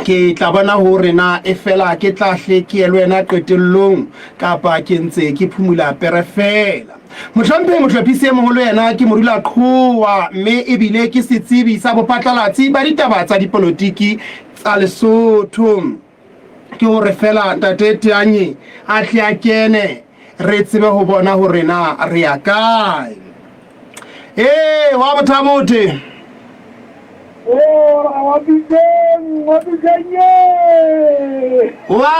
Ke tla bona hore na e fela ke tla hle ke ye le wena qetellong kapa ke ntse ke phumula pere feela. Mohlomphehi Mohlophisi e Moholo yena ke modulaqhowa mme ebile ke setsebi sa bophatlalatsi ba ditaba tsa dipolotiki tsa Lesotho. Ke hore feela Ntate Teanye a tle a kene re tsebe ho bona hore na re ya kae. Ee, wa bothabothe. Wa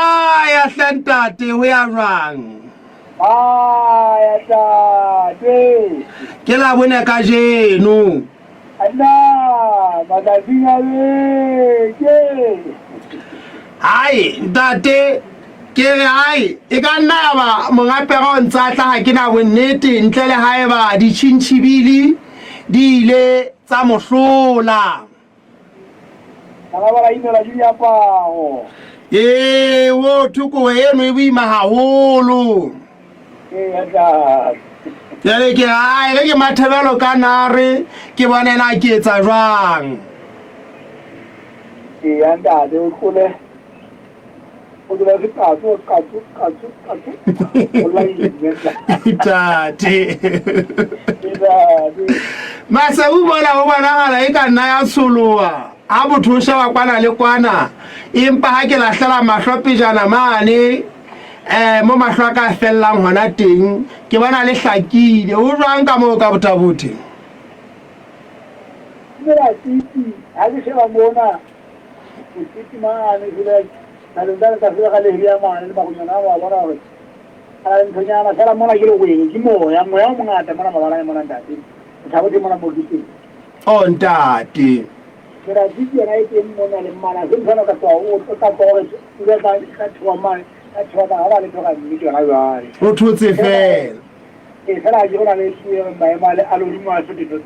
ya hle ntate, ho ya jwang? Ke Labone kajeno. Hai ntate, ke re hai e ka nna ya ba monga pera o ntse a tla ha ke na bonnete ntle le haeba ditšhintšhibili di ile tsa mo hlola. Bana ba inelwa ke diaparo. Ee, wo thoko eno e boima haholo. Ee, ntate. Jale ke ai ge ke mathebelo ka nare ke bone na ke etsa jwang. Ee, ntate o tlole. O dula se qatso qatso qatso qatso. O laile. Ntate. Ntate. Masebu bona ho bonahala e ka nna ya tsholoha ha motho o sheba kwana le kwana, empa ha ke lahlela mahlo pejana mane um mo mahlo a ka a fellang hona teng ke bona le hlakile. Ho jwang ka moo ka Bothabothe? Dumela Titi, ha ke sheba mona botiti mane jole thabeng tsane tsa fela ga lehea mane le marunyana a wa bona hore a na le nthonyana fela mona ke lekwele ke moya moya o mongata mona mabalane mona ntate Bothabothe mona mo ke teng. Oh ntate. Mera titi yona e teng mona le mmana se nthwana ka tloha o tla tloha gore pula tla tla theoha mane ka theoha ka ha ba le thoka nnete yona jwale. O thotse fela. Ee fela ha ke go na le tsie maemo a le a lehodimo a fetoga.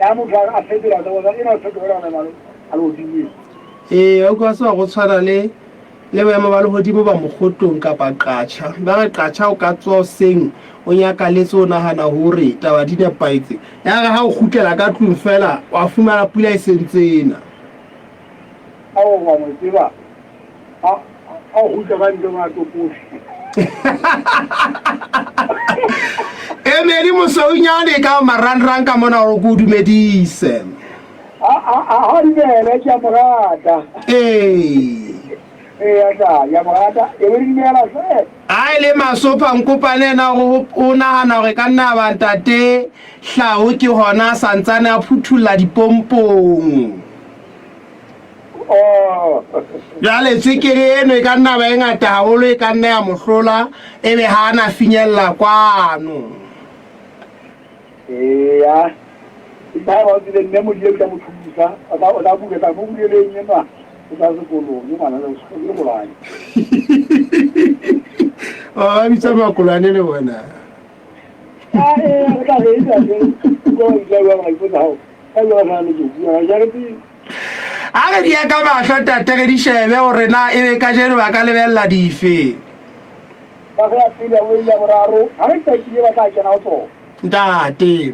Ya motho a fetola tsa bona ena o fetola maemo a lehodimo. Ee, wa utlwa se go tshwana le le boemo ba lehodimo ba mokgotong kapa qatjha. Ba re qatjha o ka tsoha hoseng o nyakaletse o nahana hore taba di nepahetse. Ya re ha o kgutlela ka tlung fela wa fumana pula e sentse ena. Ao wa mo tseba a a kgutla ka ntle ma topose. Emedi mosweunyane ka marangrang ka mona hore ke o dumedise. A a a ha dumele ke a mo rata. Ee. Ee ya tla ya mo rata e be dumela hle. Ha e le Masopha Nkopane ena o o nahana hore ka nna ba ntate Hlaho ke hona a santsane a phuthulla dipompong. Oh. Jwale tswekere eno e ka nna ba e ngata haholo e ka nna ya mohlola ebe ha a na finyella kwano. Eya. Ba ba tsile mme modile o tla mo thusa. O tla o tla bula tla mo buleleng enwa. O tla sekolong ke ngwana le sekolo le kolwane. Oh, ba bitsa makolwane le bona. Ah eh re tla re etsa ke go itla ba ba ipotsa hao. Ka jwa sa le ke bua ja re A re di ya ka mahlo tate re di shebe hore na ebe kajeno ba ka lebella dife. Ba re ya pele ya bobedi ya boraro ha re qetile ba tla kena ho tsona. Ntate.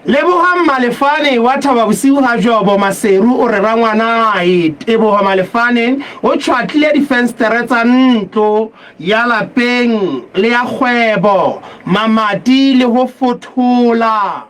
Lebohang Malefane wa Thaba Bosiu ha Jobo Maseru o re rangwanae Teboho Malefane o tjhwatlile difenstere tsa ntlo ya lapeng le ya kgwebo, mamati le ho fothola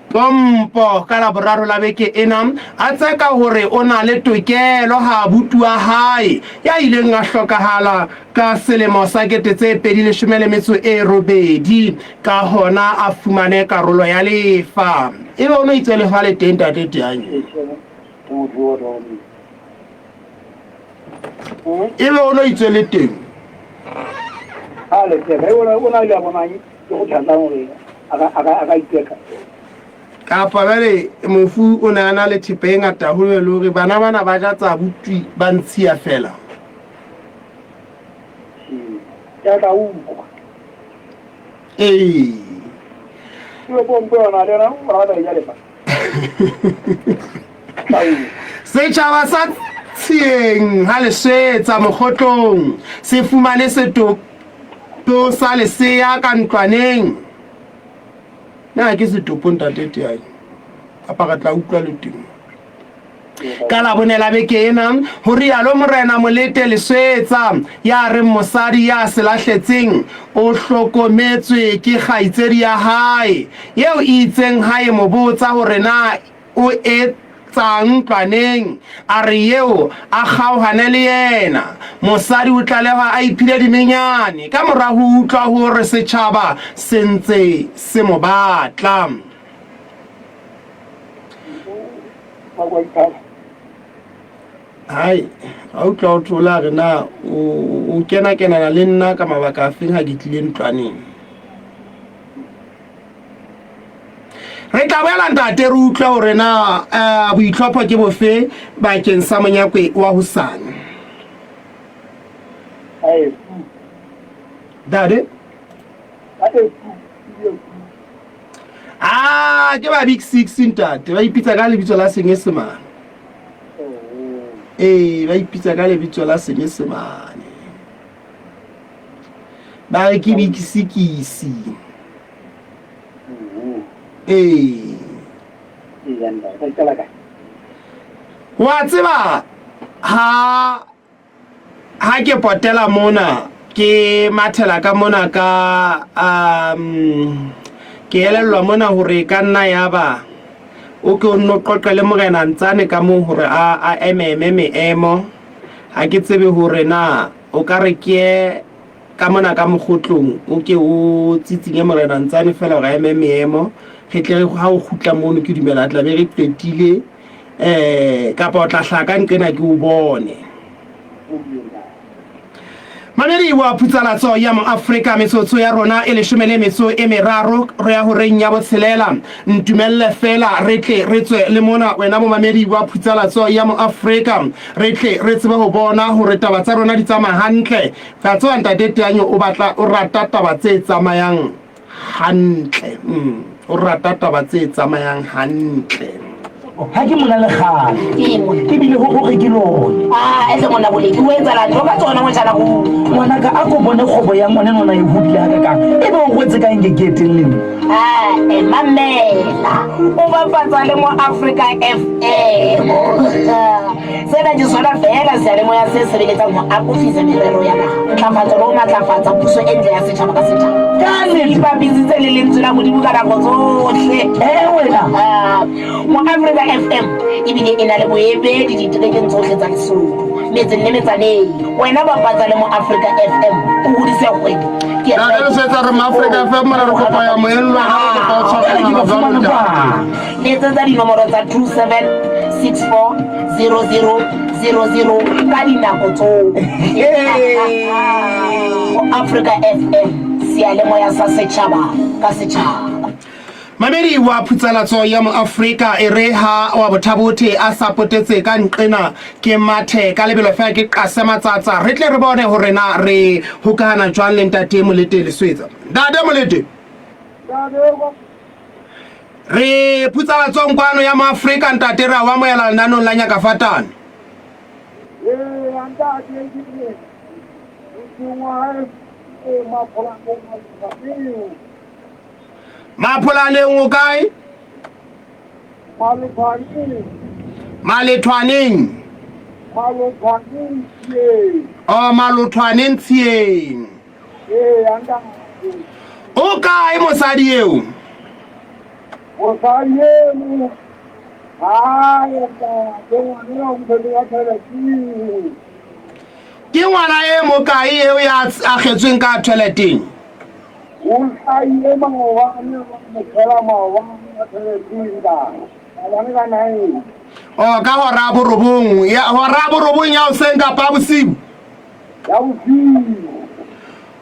pompo ka Laboraro la beke ena, a tseka hore o na le tokelo ha abuti wa hae ya ileng a hlokahala ka selemo sa 2018 ka hona a fumane karolo ya lefa. Ebe o no itse lefa le teng ntate Teanye? Ebe o no itse le teng? Ha le teng, o na ile a bonang ke go thata gore a ka iteka. Kapa jwale mofu o ne a na le thepa e ngata haholo e le hore bana bana ba ja tsa butwi ba ntshiya fela. Ke tla utlwa. Ee. Ke pompo yona le yona o rata e ja lefa. Setjhaba sa Tshieng ha leswetsa mokgotlong se fumane setopo sa lesea ka ntlwaneng. Na ke setopo ntate Teane? Kapa re tla utlwa le teng? Ka Labone la beke ena, ho rialo Morena Molete Leswetsa, ya reng mosadi ya se lahletseng o hlokometswe ke kgaitsedi ya hae, eo e itseng ha e mo botsa hore na o etsang ntlwaneng, a re eo a kgaohane le yena. Mosadi o tlalehwa a iphile dimenyane ka mora ho utlwa hore setjhaba se ntse se mo batla. Hai, ga utlwa o thola re na o kena kenana le nna ka mabaka a feng ha ke tlile ntlwaneng. Re tla boela ntate re utlwe hore na eh, boitlhopho ke bofe bakeng sa monyakwe wa hosane. Dade? Ah, ke ba Big Six ntate, ba ipitsa ka lebitso la Senyesemane. Ee, ba ipitsa ka lebitso la Senyesemane. Ba re ke Big Six. Ee. Wa tseba ha Ha ke potela mona, ke mathela ka mona ka um ke elellwa mona hore e ka nna yaba o ke o nno qoqe le morena Ntsane ka moo hore a a ememe meemo. Ha ke tsebe hore na o ka re ke ye ka mona ka mokgotlong o ke o tsitsinye morena Ntsane fela hore a eme meemo. Re tle re ha o kgutla mono ke dumela tla be re qetile eh kapa o tla hlaha ka nqena ke o bone. Mamedi wa phutsalatso ya Moafrika, metsotso ya rona e leshome le metso e meraro re ya horeng ya botshelela. Ntumelle fela re tle re tswe le mona wena momamedi wa phutsalatso ya Moafrika, re tle re tsebe ho bona hore taba tsa rona di tsamaya hantle. Ka tseba ntate Teanyo o batla o rata taba tse tsamayang hantle mm. O rata taba tse tsamayang hantle. Ha ke mona le kgale ebile ho gore ke lone. Ah, etle monna Boleki, o etsalang tlo ka tsona motjhana go. Ngwanaka a ko bone kgwebo ya ngwane nona e hodile hakakang ebe o rwetse ka eng ke eteng le nna. Ah, eh, mamela. O bapatsa le mo Africa FM. Sena ke sona feela seyalemoya se sebeletsang ho akofisa merero ya naha, ntlafatso le ho matlafatsa puso e ntle ya setjhaba ka setjhaba. Ka nnete. Ipapisitse le lentswe la Modimo ka nako tsohle. Ee wena. Ah, Mo Africa FM ebile e na le boemedi diterekeng tsohle tsa Lesotho, metseng le metsaneng. Wena bapatsa le Mo Africa FM o hodise kgwebo. Ke Ntate Lesetsa re Maafrika FM mona re kopa ya moellwa ha re kopa o Jwale ke tshwarana ba fumane jwalo ntate. kwang? Letsetsa dinomoro tsa 27640000 ka dinako tsohle. Ho Africa FM, seyalemoya sa setjhaba ka setjhaba. Mamedi wa phutsalatso ya Moafrika e re ha wa bothabothe a sa potetse ka nqena ke mathe ka lebelo fela ke qase matsatsa re tle re bone hore na re hokahana jwang le ntate Molete Leswetsa. Ntate Molete. Re phutsalatsong kwano ya Moafrika ntate re a o amohela lenanong la Nyaka Fatane. Ee, ntate ke re motseng wa hae e Mapholaneng Mapholaneng. Mapholaneng o kae? Malethwaneng. Malethwaneng. Malothwaneng Tshieng. Oh, Malothwaneng Tshieng. Ee, ntate. O kae mosadi eo? Mosadi eno ha ntate ngwana eo mosadi wa toileteng. Ke ngwana e mokae eo ya akgetsweng ka toileteng? O hlahile maobane ba mo tshela maobane ka toileteng ntate. Maobane ka 9. Oh, ka hora ya borobong. Ya hora ya borobong ya hoseng kapa ya bosiu? Ya bosiu.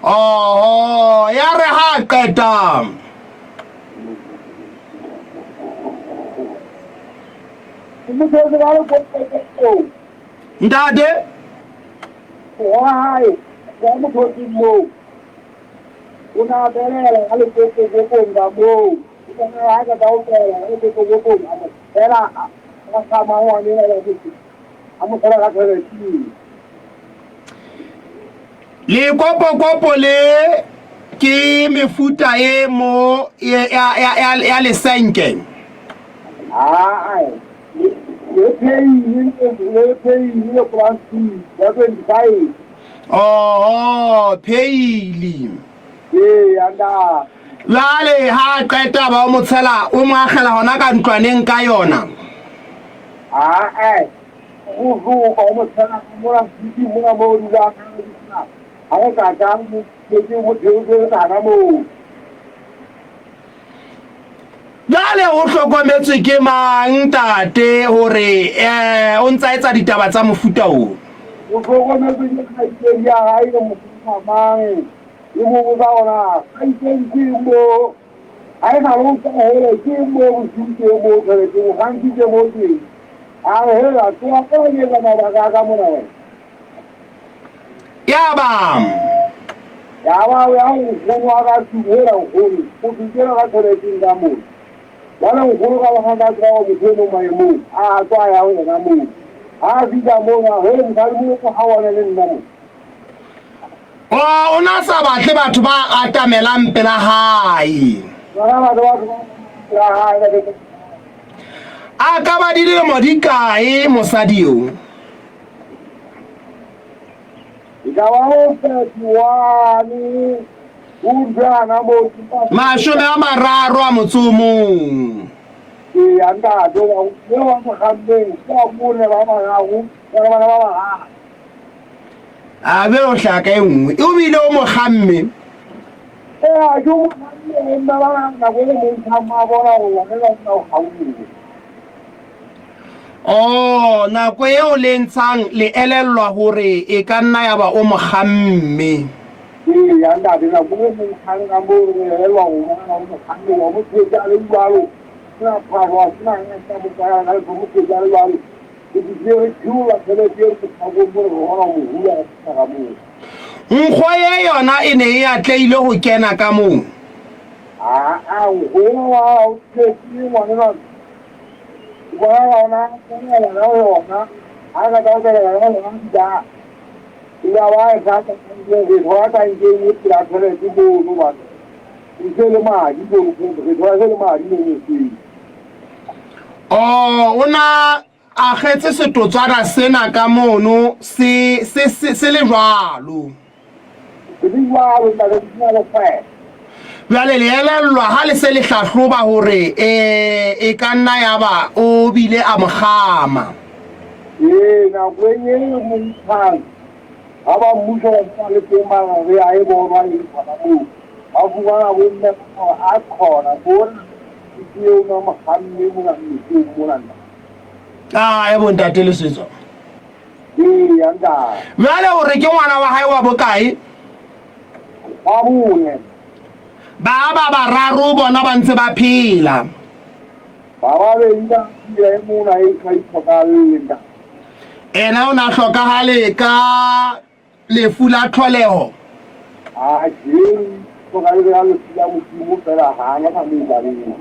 Oho, ya re ha a qeta. Ke mo thotse ka lekokokoko. Ntate? Wa hae, wa mo thotseng moo. O ne a belela ka lekokokokong ka moo. O ne a ka o pela ka lekokokokong a mo tshela a sama ngwane ya a mo tshela ka toileteng. Lekopokopo le ke mefuta e mo ya, ya, ya, ya lesenke. Ae. Le pheini le pheini le polasing ya 25. Oho, pheili. Ee, ntate. Jwale ha a qeta ba o mo tshela, o mo akgela hona ka ntlwaneng ka yona. Ae, go zoka o mo tshela ka mona fridging mona mo o dulang ha re ka ka mo ke mo theosetse hana moo. Jwale o hlokometswe ke mang ntate hore eh o ntsa etsa ditaba tsa mofuta o? O hlokometswe ke kgaitsedi ya hae e mo mang e mo botsa hore na kgaitsedi ke eng mo ha e sa le o tswa hole ke eng mo bosiu ke eng mo tjheleteng o gantshitse mo teng. A re hela tsoha feela ke etsa mabaka a ka mona wena. Yaba. Yaba o ya ho nkgono wa ka tlung, hela nkgono, o fihlela ka tjheleteng ka mona. Jwale nkgono ka bona ka tseba hore motho eno maemong, a tswa a ya ho yena moo. Ha a fihla mono, a re, he mosadi mo o kgaohane le nna mo. O, o na sa batle batho ba atamelang pela hae. Bona batho batho ba pela hae ba ke. A ka ba dilemo di kae mosadi eo? E ka ba ho 31 ho utlwana moo. 30 a motso o mong. Eya ntate, hoba eo wa mokgammeng ke wa bone ba bararo, ba le bana ba bararo. A be o hlaka e nngwe, o bile o mo kgamme. Eya, ke o mo kgamme, empa ba nako e montshang ba bona hore ngwana enwa o na o kgauwe. Oh, nako eo le ntshang le elellwa hore e ka nna ya ba o mo kgamme. Eya, ntate, nako e mo ntshang ka moo re elellwa hore ngwana o mo kgamme, wa mo thetsa a le jwalo, sena phahlo, a sena eng, a sena bokayana, ka letho, mo thetsa a le jwalo. Re fihlile re theola tjhelete eo sethakong mona, re kgona ho mo hula re fihla ka moo. Nkgo ye yona e ne e atlehile ho kena ka moo. Aa, nkgo ena wa o tletse ngwanenwa. O bona ona tsamaela ka yona, ha ka tla o tsamaela ka yona da. E ya wa e tla re thola tankeng e pela tjhelete mono bana. E se le madi mono, re thola se le madi mono seng. Oh, o na akgetse setotswana sena ka mono se se se se le jwalo. Se le jwalo ntate, se na le kgwebo. Jwale le elellwa ha le se le hlahloba hore e e ka nna ya ba o bile a mo kgama. Ee, nako e mo ntshang ha ba mmuso ba sa le teng mara re a e bonwa e ntshwa ka moo. Ba fumana bomme a khona bona ke eo na mo kgamme mona mmetseng mona nna. Ah, e bontate Lesetso. Ee, ntate. Jwale o re ke ngwana wa hae wa bokae? Wa bone. Ba ba bararo bona ba ntse ba phela. Ba babedi ba phela, e mong a e sa itlhokahalle ntate. Ena o na hlokahale ka lefu la tlholeho. A ke hlokahale ka lefu la Modimo fela ha ana sa mo tabeng.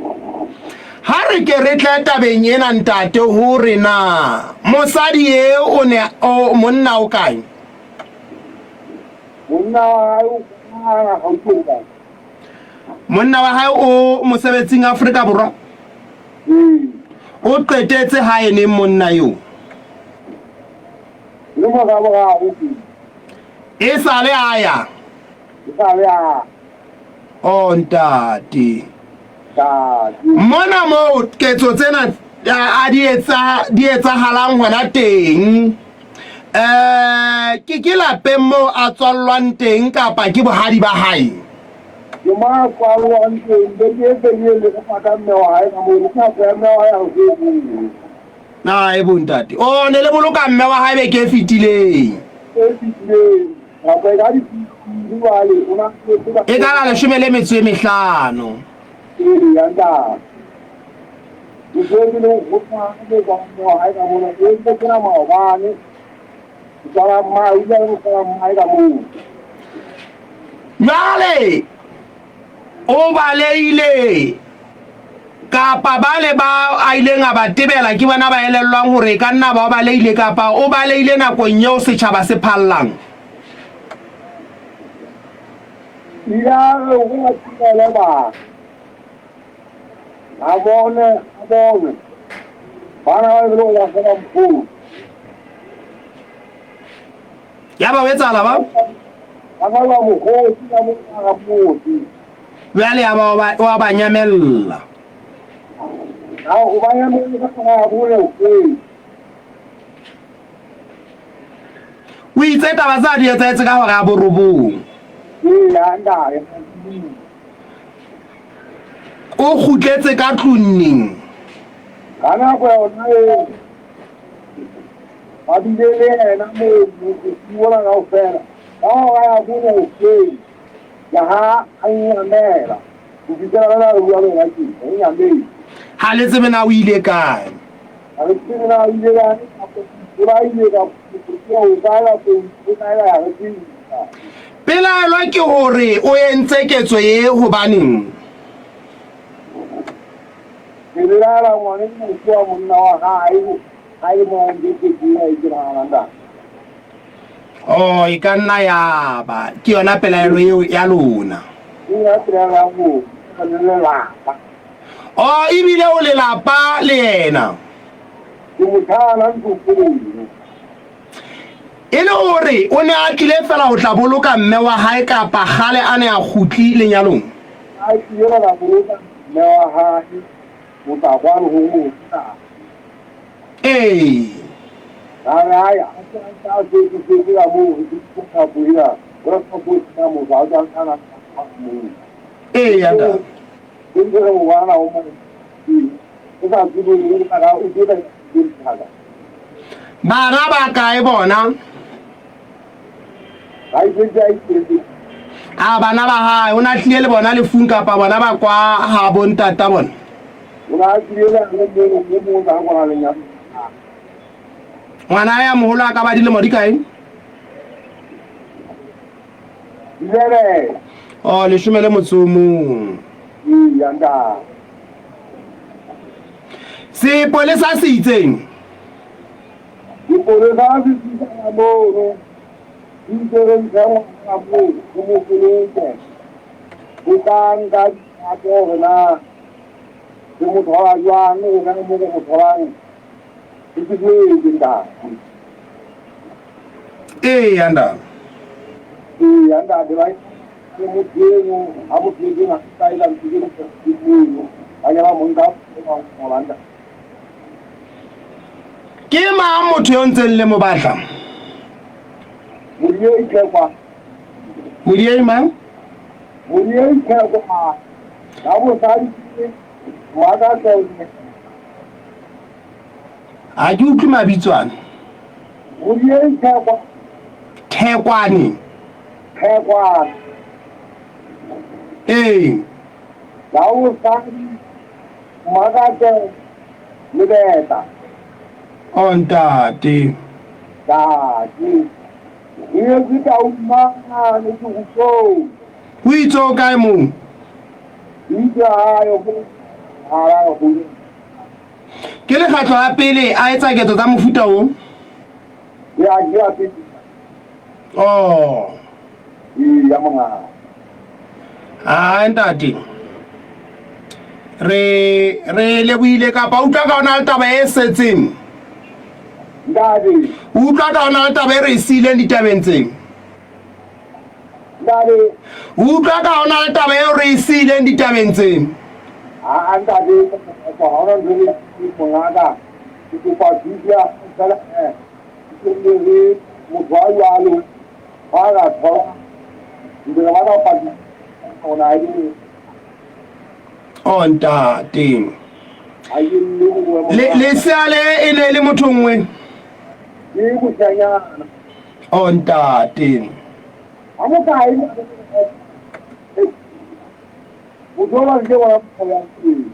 Ha re ke re tle tabeng ena ntate hore na mosadi e o ne o monna o kae? Monna wa hae o kwana Gauteng kae? Monna wa hae o mosebetsing Afrika Borwa? Ee. O qetetse hae neng monna eo? Le moraboraro ke. E sale a ya? E sale a. Oh ntate. Ntate. Mona moo ketso tsena a di etsa di etsahalang hona teng. Eh ke ke lapeng moo a tswallwang teng kapa ke bohadi ba hae? Ke mo a tswallwang teng beke e fedileng le go pata mme wa hae ka moo le nako ya mme wa hae ha se e Na e bo ntate. O ne le boloka mme wa hae beke e fetileng. E fetileng. Nako e ka di jwale o na E ka la 15. Ee, ya ntate. Ke tswetse le go tshwana le kwa mme wa hae ka mona. E ntse ke na maobane. Ke tswala mmae, o ile le tswala mmae ka moo. Jwale o balehile kapa bale ba a ileng a ba tebela ke bona ba elellwang hore e ka nna ba o balehile kapa o balehile nakong eo setjhaba se phallang. Ile a re ho ba tebele bana. A bone, a bone. Bana ba e le go ba mokgosi. Ya ba o etsahala ba? Ba ba mokgosi ka mo ga motse. Bjale ya ba o a ba nyamella. A o ba nyamella ka ga bone hoseng. O itse taba tsa di etsahetse ka hora ya borobong. Ee, ya ntae. O kgutletse ka tlung neng? Ka nako yona eo, ba bile le yena moo bosiu bona kaofela, ka hora ya bone hoseng, ke ha a nyamela, ho fihlela jwale ha re bua le wena tjena, o nyametse. Ha le tsebe na o ile kae. Ha re tsebe na o ile kae, kapa o bolailwe, kapa o kae, kapa o kae, ha re tsebe. Pelaelo ke hore o entse ketso ye hobaneng? Ke belaela ngwana ke mofu wa monna wa hae, ha e le mona ntse ke ena e ke nahanang ntate. Oh, e ka nna ya ba ke yona pelaelo eo ya lona. Ke yona pelaelo ya rona le lelapa. Oh, ebile o lelapa le yena. Ke motjhana ntlokgolo. E le hore o ne a tlile feela ho tla boloka mme wa hae kapa kgale a ne a kgutli lenyalong? A tlile ho tla boloka mme wa hae ho tla kwano ho rona. Ee. Ra re, Ai, a se a ntse a setse setse ka moo, re tsebisa thapo ena, ho re thapo e sena motho, a tswa a na moo. Ee, ya ntate. Ke ntse re mo bona o mo o sa tsebe o tla o tla thaka. Bana ba kae bona? Ba iketse a iketse. A bana ba hae o na tlile le bona lefung kapa bona ba kwa ha bo ntata bona? O na tlile le a mong o mong ka kona lenyalo. Ngwana ya moholo a ka ba dilemo di kae? 11. Oh, leshome le motso o mong. Ee, ntate. Sepolesa se itseng? Sepolesa se fihla mono, se itse re ntshe ngwana moo, re mo boloke. Ho tla nka dikgato hore na re mo thola jwang, rona mo re mo tholang, re se jwetse ntate. Eya ntate. Eya ntate, ba ke motho eno, ha motho eno a sa ela ntho eno ke mono, ba ke ba mo nka ba mo ntate. Ke mang motho yo ntseng le mo batla? Modiei Thekwa. Modiei mang? Modiei Thekwa. La bosadi ke Makatlone. Ha ke utlwe mabitso ana. Modiei Thekwa. Thekwane. Thekwane. Ee. La bosadi Makatlone Lebeta. O ntate. Ntate. E etse tau mane ke go O itse o kae moo? Itse hayo go hala go. Ke lekgatlo la pele a etsa ketso tsa mofuta o? Ya ke ya pele. Oh. Ee, ya mongaka. Hai ntate. Re re lebohile kapa utlwa ka ona le taba e setseng. Ntate. Utlwa ka ona le taba e re e siileng ditabeng tseng. Ntate. Utlwa ka ona le taba eo re e siileng ditabeng tseng. Ha ntate, ha ona ntho e mongaka. Ke kopa thuso ya fela eh. Ke re motho a jwalo ha ka thola ntse ba ka paki ona e Oh ntate. Ha ke lle go Le lesea le e ne le motho nngwe. Ke moshanyana. Oh ntate. Ha mo kae motho o ba ke bona ya teng.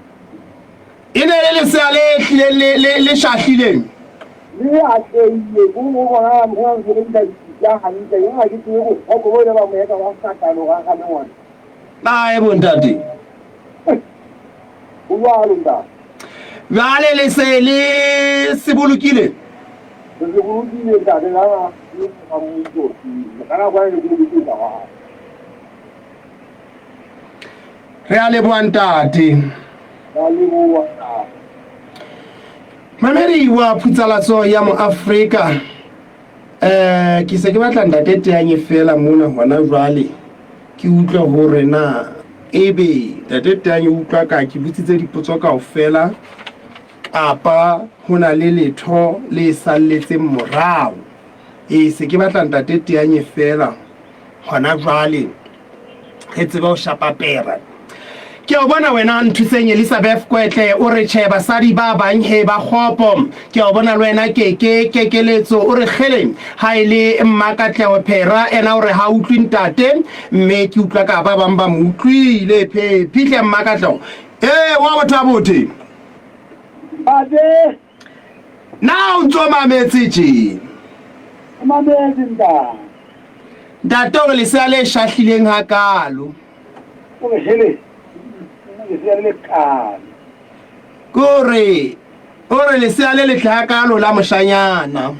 E ne le lesea le hlileng le le le shahlileng. Le atlehile ko go bona mo go sebedisa ditša hantle eng ga ke tsebe bokgopo bo ile ba mo etsa ba satane ga gane ngwana. Ae bo ntate. Ho jwalo ntate. Jwale le se le se bolokile? Re se bolokile ntate ka ga mmuso. Ka nako ya le bolokile wa hae. Re a leboha ntate. Re a leboha ntate. Mamedi wa phutsalatso ya moAfrika, um ke se ke batla ntate Teanye fela mona hona jwale, ke utlwe hore na ebe ntate Teanye o utlwa ka ke botsitse dipotso kaofela kapa ho na le letho le salletseng morao. Ee, se ke batla ntate Teanye fela hona jwale re tsebe ho shapa pera. Ke a o bona wena Nthuseng Elizabeth Kwetle o re tjhe basadi ba bang he ba kgopo. Ke a o bona le wena Keke Kekeletso o re kgele ha e le Mmakatleho Phera ena o re ha utlwe ntate mme ke utlwa ka ba bang ba mo utlwile. Phe phihle Mmakatleho. Ee wa botho a bothe. Ntate. Na o ntso mametse tje? O mametse ntate. Ntate o re lesea le shahlileng hakaalo. O re hele, lesea le lekaalo. Ke o re, o re lesea le letle hakaalo la moshanyana.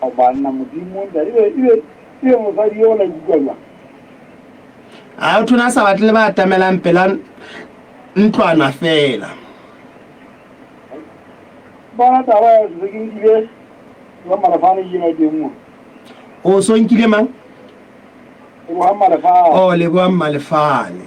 Ao banna Modimo ntate, ebe ebe ebe mosadi eo o la ikutlwa jwang? A o thona a sa batle le ba atamelang pela ntlwana feela. Bona taba ya se ke nkile wa Malefane ke ena teng mo. O so nkile mang? Lebohang Malefane. Oh, Lebohang Malefane.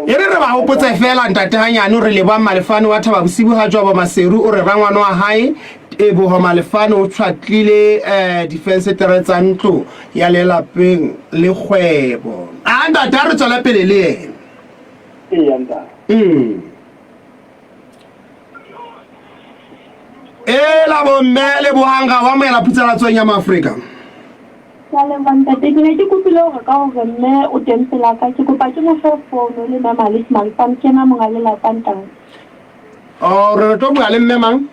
E re re ba hopotse fela ntate hanyane o re Lebohang Malefane wa Thaba Bosibu ha Jobo Maseru o re rangwane wa hae Teboho Malefane o tshwatlile eh difensetere tsa ntlo ya lelapeng le kgwebo. A ntate a re tswele pele le yena. Eya ntate. Ela bomme Lebohang ra o amohela phutsalatsong ya Maafrika. Ke a leboha ntate. Ke ne ke kopile hore ka hore mme o teng pela ka, ke kopa ke mo fe fono le mme Malisi Malefane, ke ena monga lelapa ntate. Oh, re re tlo bua le mme mang?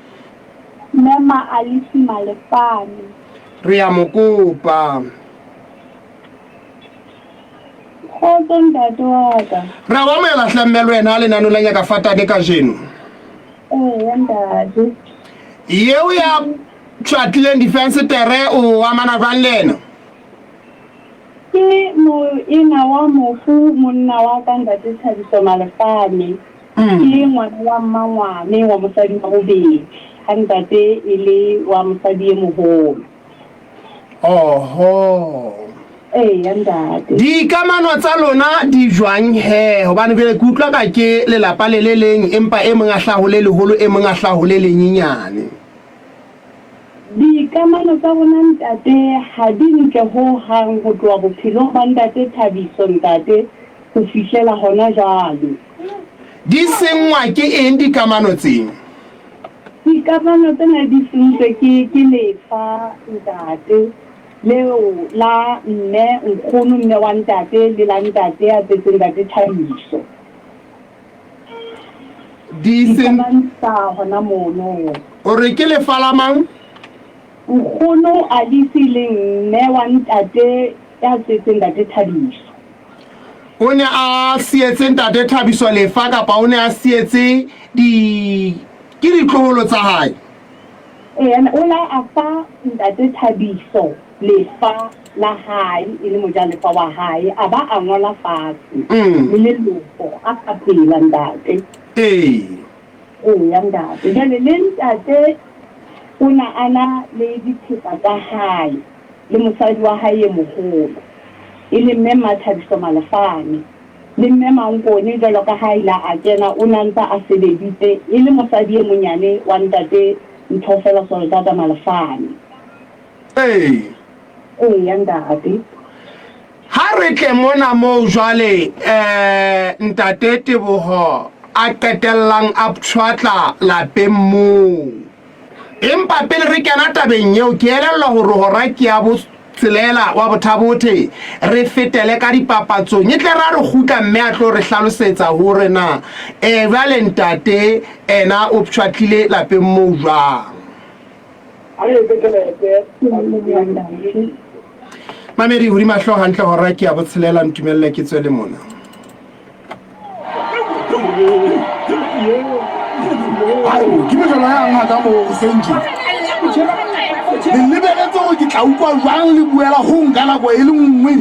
Mme Maalisi Malefane. Re a mo kopa. Kgotso ntate wa ka. Re a o amohela hle mme le wena lenaneo la Nyaka Fatane kajeno. Eya ntate. Yeo ya tjwatlileng difensetere o amana jwang le ena? Ke moena wa mofu monna wa ka ntate Thabiso Malefane. Ke ngwana wa mmangwane wa mosadi wa bobedi, ha ntate e le wa mosadi e moholo. Oho. Eya ntate. Dikamano tsa lona di jwang he? Hobane jwale ke utlwa ka ke lelapa le le leng empa e mong a hlaha ho le leholo e mong a hlaha ho le lenyenyane. Dikamano tsa rona ntate ha di ntle ho hang ho tloha bophelong ba ntate Thabiso ntate ho fihlela hona jwale. Di senngwa ke eng dikamano tseo? Dikamano tsena di sentswe ke ke lefa ntate leo la mme nkgono mme wa ntate le la ntate ya tsetseng ntate Thabiso. Di sen Diqabantsha hona mono. O re ke lefa la mang? Nkgono Alice le mme wa ntate ya tsetseng ntate Thabiso. O ne a sietse ntate Thabiso lefa kapa o ne a sietse di ke ditloholo tsa hae? Ee, o la a fa ntate Thabiso lefa la hae e le mojalefa wa hae, a ba a ngola fatshe le leloko a sa phela ntate. Ee. Eya ntate. Jwale le ntate o na a na le dithepa tsa hae le mosadi wa hae e moholo, e leng Mme Mmathabiso Malefane. Le Mme Mankone jwalo ka ha a ile a kena o ne a ntse a sebeditse e le mosadi e monyane wa ntate Nthofela Soltata Malefane. Ee. Eya ntate. Ha re tle mona moo jwale ntate Teboho a qetellang a pshwatla lapeng moo. Empa pele re kena tabeng eo, ke elellwa hore hora ke ya botshelela wa Bothabothe, re fetele ka dipapatsong. E tle ra re kgutla mme a tlo re hlalosetsa hore na jwale ntate ena o pshwatlile lapeng moo jwang. Mamedi, hodima hlooho hantle hora ke ya botshelela, ntumelle ke tswe le mona. Ke mejolo ya ngaka mo senke le lebeletse gore ke tla utlwa jwang le buela go nka nako e le nngwe.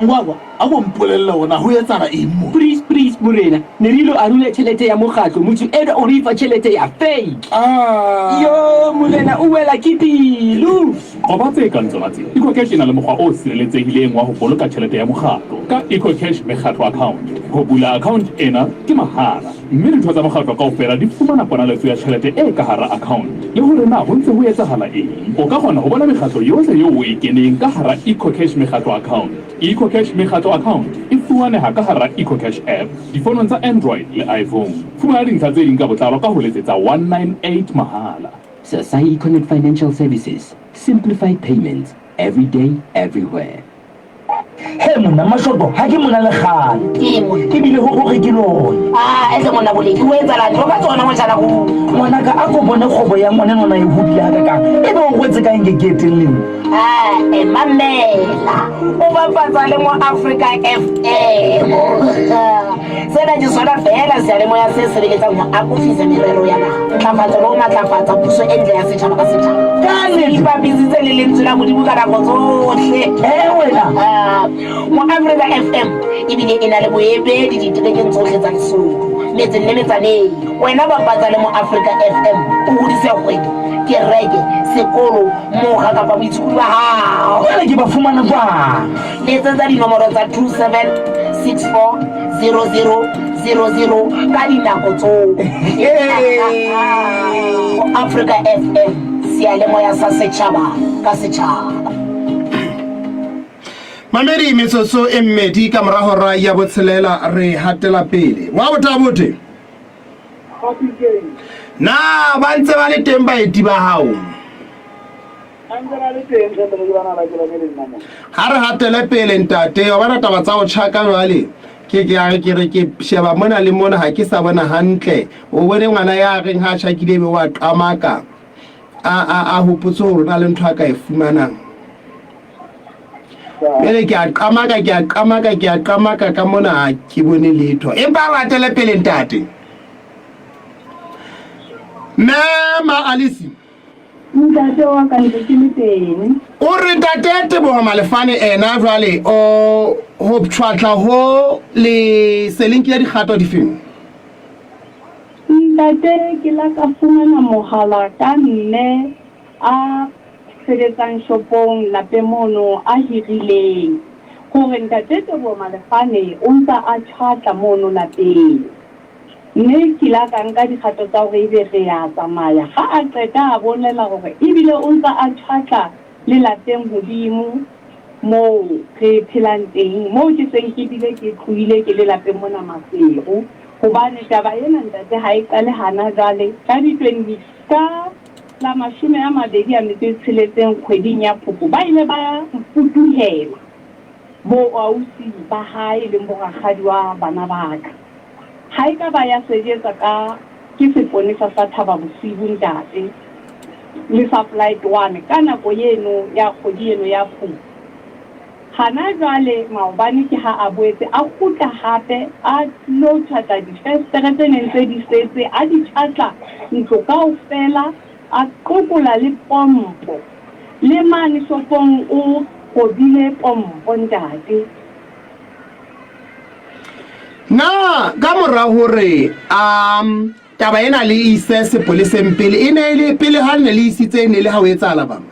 Ngwakwa, a ko mpolelle hore na ho etsahala eng mo. Please please morena, ne re ilo arula tjhelete ya mokgatlo, motho enwa o re fa tjhelete ya fake. Ah. Yo morena o wela ke pilu. Qoba tse kang tsona tse. EcoCash e na le mokgwa o sireletsehileng wa ho boloka tjhelete ya mokgatlo ka EcoCash Mekgatlo Account. Ho bula account ena ke mahala mme ditho tsa mokgatlo kaofela di fumana ponaletso ya tjhelete e ka hara account le hore na ho ntse ho etsahala eng. O ka kgona ho bona mekgatlo yohle eo o e keneng ka hara EcoCash Mekgatlo Account. EcoCash Mekgatlo Account e fumaneha ka hara EcoCash app difonong tsa Android le iPhone. Fumana dintlha tse ding ka botlalo ka ho letsetsa 198 mahala. Sasai Econet Financial Services, simplified payments, every day, everywhere. He monna Mashoto, ha ke mona le kgale. Ke monna. Ke bile ho hore ke lona. Ah, etle monna Boleki, o etsalang? Tlo ka tsona motjhana go. Ngwanaka, a ko bone kgwebo ya ngwanenwa na e hodile hakakang. Ebe o rwetse ka eng ke eteng le nna? Ah, e mamela. O bapatsa le mo Africa FM. Sena ke sona feela seyalemoya se sebeletsang ho akofisa merero ya naha, ntlafatso le ho matlafatsa puso e ntle ya setjhaba ka setjhaba. Ka nnete. Se ipapisitse le lentswe la Modimo ka nako tsohle. Eh, wena. Ah, mo Africa FM ebile e na le boemedi diterekeng tsohle tsa Lesotho, metseng le metsaneng. Wena bapatsa le mo Africa FM o hodise kgwebo, kereke, sekolo, mokga kapa boitshokodi ba hao. Jwale ke ba fumana jwang? Letsetsa dinomoro tsa 27640000 ka dinako tsohle. Africa FM, seyalemoya sa setjhaba ka setjhaba. Mamedi, metsotso e mmedi ka mora hora ya botshelela re hatela pele. Wa botabote. Na ba ntse ba le teng baeti ba hao? Ha re hatele pele ntate, wa bona taba tsa ho tjhaka jwale. Ke ke a re ke re ke sheba mona le mona ha ke sa bona hantle. O bone ngwana ya reng ha tjhakile ebe wa qamaka. A a a hopotse hore na le ntho a ka e fumanang. Pele ke a qamaka ke a qamaka ke a qamaka ka mona ha ke bone letho. Empa re hatele pele ntate. Mme Ma Alice. Ntate wa ka ntse ke le teng. O re ntate Teboho Malefane ena jwale o ho pshwatla ho le se le nkile dikgato difeng? Ntate ke la ka fumana mohala ka mme a sebetsang shopong lapeng mono a hirileng hore ntate Teboho Malefane o ntsa a tjhwatla mono lapeng. Mme ke la ka nka dikgato tsa hore ebe re ya tsamaya. Ha a qeta a bolela hore ebile o ntsa a tjhwatla le lapeng hodimo moo re phelang teng, moo ke seng ke bile ke tlohile ke le lapeng mona Maseru. Hobane taba ena ntate ha e qale hana jwale, ka di 20, ka la 26 kgweding ya Phupu ba ile ba mfutuhela bo ausi ba hae e leng bo rakgadi wa bana ba ka. Ha e ka ba ya sebetsa ka ke seponesa sa Thaba Bosiu ntate le sa Flight One ka nako eno ya kgwedi eno ya Phupu. Hana jwale maobane ke ha a boetse a kgutla hape a tlo tjhatla difestere tse neng tse di setse, a di tjhatla ntlo kaofela, a qokola le pompo. Le mane shopong o robile pompo ntate. Na ka mora hore a taba ena le ise sepoleseng pele e ne e le pele ha ne le isitse e ne le ha o etsahala bang?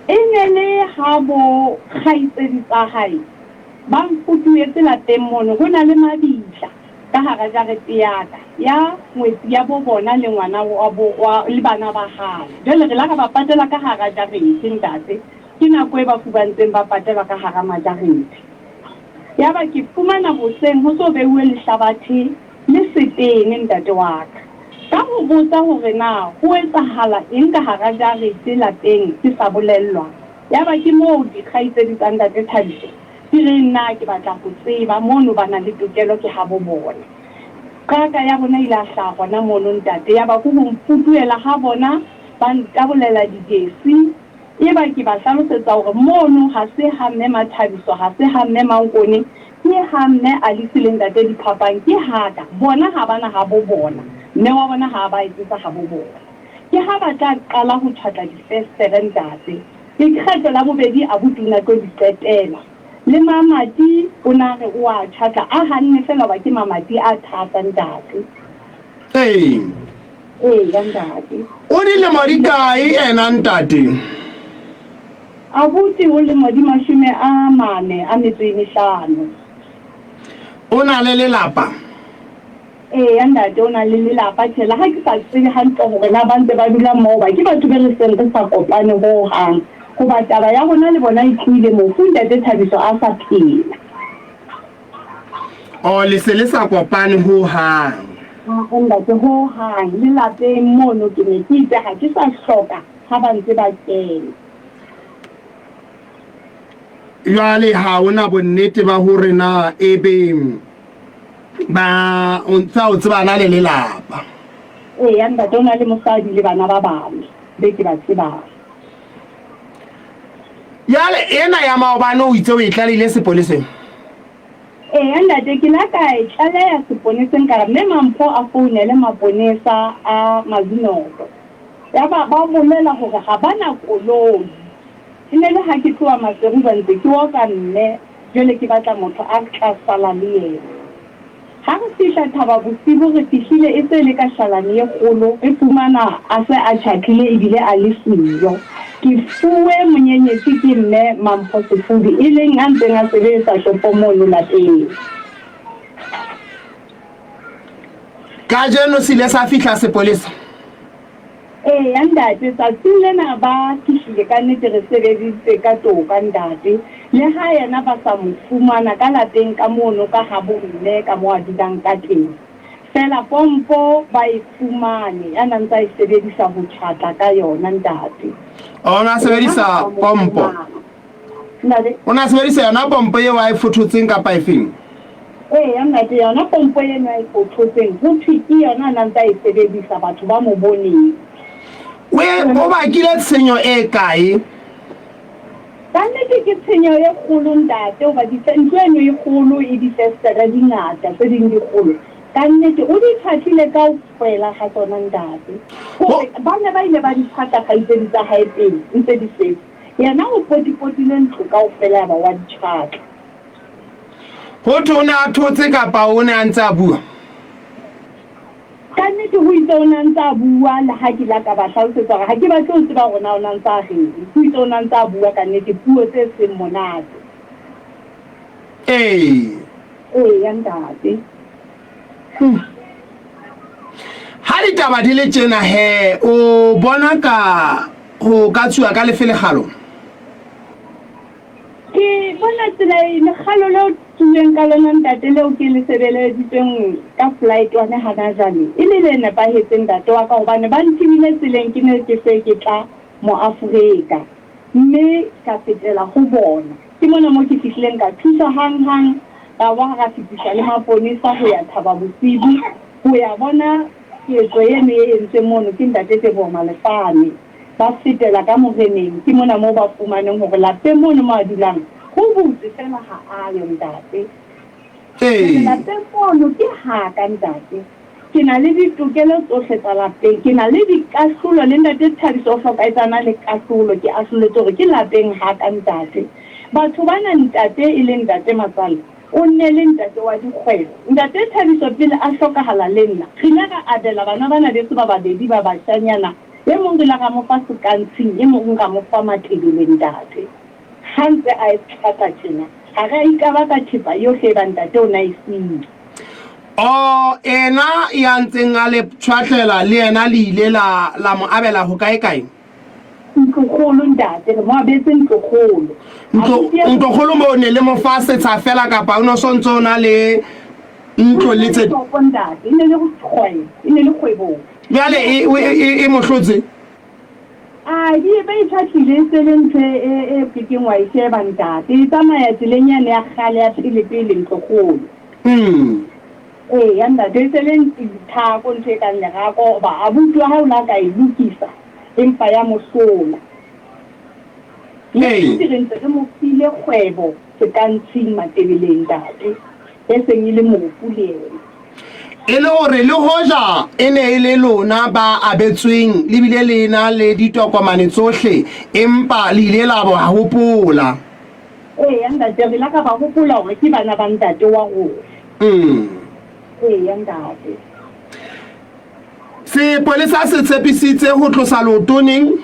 E ne le ha bo kgaitsedi tsa hae ba mfutuhetse lapeng mono ho na le mabitla ka hara jarete ya ka ya ngwetsi ya bo bona le ngwana wa bo wa le bana ba hae. Jwale re la ra ba patela ka hara jarete ntate. Ke nako e bafu ba ntseng ba patelwa ka hara majarete. Yaba ke fumana hoseng ho so beuwe lehlabathe le setene ntate wa ka. Ka ho botsa hore na ho etsahala eng ka hara jarete lapeng ke sa bolellwa. Yaba ke moo dikgaitsedi tsa ntate Thabiso di reng na ke batla ho tseba mono ba na le tokelo ke habo bona. Qaka ya bona ile a hlaha hona mono ntate yaba ke ho mfutuhela ha bona ba ntabolela dijesi. Eba ke ba hlalosetsa hore mono ha se ha Mme Mathabiso, ha se ha Mme Mankone, ke ha Mme Alice le Ntate Diphapang, ke ha ka. Bona ha ba na habo bona. Mme wa bona ha a ba etsetsa habo bona. Ke ha ba tla qala ho tjhwatla difestere, Ntate. Ke kgetlo la bobedi abuti o na tlo di qetela. Le mamati o na re o a tjhatla a hanne feela hoba ke mamati a thata ntate. Ee. Eya ntate. O dilemo di kae ena ntate? Abuti o lemo di 45. O na le lelapa? Eya ntate o na le lelapa. Tjhe le ha ke sa tsebe hantle hore na ba ntse ba dula mmoho hoba ke batho be re seng re sa kopane ho hang. Hoba taba ya rona le bona e tlohile mofu ntate Thabiso a sa phela. Oh le se le sa kopane ho hang? Aa ntate ho hang. Le lapeng mono ke ne ke itse ha ke sa hloka ha ba ntse ba kena. Jwale ha o na bonnete ba hore na ebe ba o ntse o tsebana le lelapa? Eya ntate, o na le mosadi le bana ba bane be ke ba tsebang. Jwale ena ya maobane o itse o e tlalehile sepoleseng? Eya ntate, ke la ka e tlaleha seponeseng ka re mme Mampho a founele maponesa a Mazinolo. Yaba ba bolela hore ha ba na koloi. E ne le ha ke tloha Maseru ba ntse ke oka mme jwale ke batla motho a tla sala le yena. Ha re fihla Thaba Bosibu re fihlile e se le ka shalane e kgolo re fumana a se a tjhatlile ebile a le siyo. Ke fuwe monyenyetsi ke mme Mampho Sefudi e leng a ntseng a sebetsa shopong mono lapeng. Kajeno se ile sa fihla sepolesa? Eya ntate, tsatsing lena ba fihlile ka nnete re sebeditse ka toka ntate. Le ha yena ba sa mo fumana ka lapeng ka mono ka habo mme ka mo a dulang ka teng. Feela pompo ba e fumane ya na ntsa e sebedisa ho tjhatla ka yona ntate. O na sebedisa pompo? Ntate. O ne a sebedisa yona pompo eo a e fothotseng kapa efeng? Eya, ntate, yona pompo eno a e fothotseng, ho thwe ke yona a na ntse a e sebedisa, batho ba mo boneng. O e, o bakile tshenyo e kae? Ka nnete ke tshenyo e kgolo, ntate, hoba dife, ntlo eno e kgolo, e difestere di ngata, tse ding di kgolo. Ka nnete, o di tjhatlile kaofela ha tsona, ntate. Hore ba ne ba ile ba di tjhatla kgaitsedi tsa hae pele, ntse di setse. Yena o potipotile ntlo kaofela yaba wa di tjhatla. Ho thwe o ne a thotse kapa o ne a ntse a bua? Ka nnete ho itse o ne a ntse a bua le ha ke la ka ba hlalosetsa hore ha ke batle ho tseba hore na o ne a ntse a reng. Ho itse o ne a ntse a bua ka nnete puo tse seng monate. Ee. Eya ntate. Ha ditaba di le tjena he, o bona ka ho ka tsuwa ka lefe lekgalo? Ke bona tsela e lekgalo leo tsuweng ka lona ntate leo ke le sebeleditsweng ka flight one hana jwale e le le nepahetseng ntate wa ka hobane ba nthibile tseleng ke ne ke se ke tla Moafrika mme ka fetela ho bona. Ke mona moo ke fihlileng ka thuswa hanghang, ra ba ra fetiswa le maponesa ho ya Thaba Bosibu ho ya bona ketso eno e entsweng mono ke Ntate Teboho Malefane. Ba fetela ka moreneng, ke mona moo ba fumaneng hore lapeng mono moo a dulang ho butswe feela ha a yo ntate. Jwale lapeng mono ke ha ka ntate. Ke na le ditokelo tsohle tsa lapeng. Ke na le dikahlolo le Ntate Thabiso o hlokaetse a na le kahlolo. Ke ahloletswe hore ke lapeng ha ka ntate. Batho bana ntate e leng ntate Matsale o nne le ntate wa dikgwebo. Ntate Thabiso pele a hlokahala le nna re ile ra abela bana bana beso ba babedi ba bashanyana e mong re ile ra mo fa Sekantshing e mong ra mo fa Matebele ntate. Ha ntse a e tjhata tjena ha re a ikaba ka thepa yohle eba ntate o ne a e siile. O, ena ya ntseng a le tshwahlela le yena le ile la, la mo abela hokae kae? Ntlokgolo, ntate, re mo abetse ntlokgolo. Ntlo, ntlokgolo moo ne le mo fa setsha fela kapa o ne o so ntse o na le ntlo le tse? Shopo, ntate, e ne le kgwebo, e ne le kgwebong. Jwale e, e, e, e mo hlotse? A di ba e tjhatlile e se le ntho e, e ke keng wa e sheba, ntate. E tsamaya tseleng yane ya kgale ya pele pele ntlokgolo. Mm. Eya ntate, e se le thako ntho e kang lerako hoba abuti wa hae o la ka e lokisa empa ya mo hlola. Le futhi re ntse re mo file kgwebo sekantshing Matebeleng ntate, e seng e le mofu le yena. E le hore le hoja e ne e le lona ba abetsweng le bile le na le ditokomane tsohle, empa le ile la bo hopola. Eya ntate, re la ka ba hopola hore ke bana ba ntate wa rona. Mm. Eya ntate. Sepolesa se tshepisitse ho tlosa leoto neng?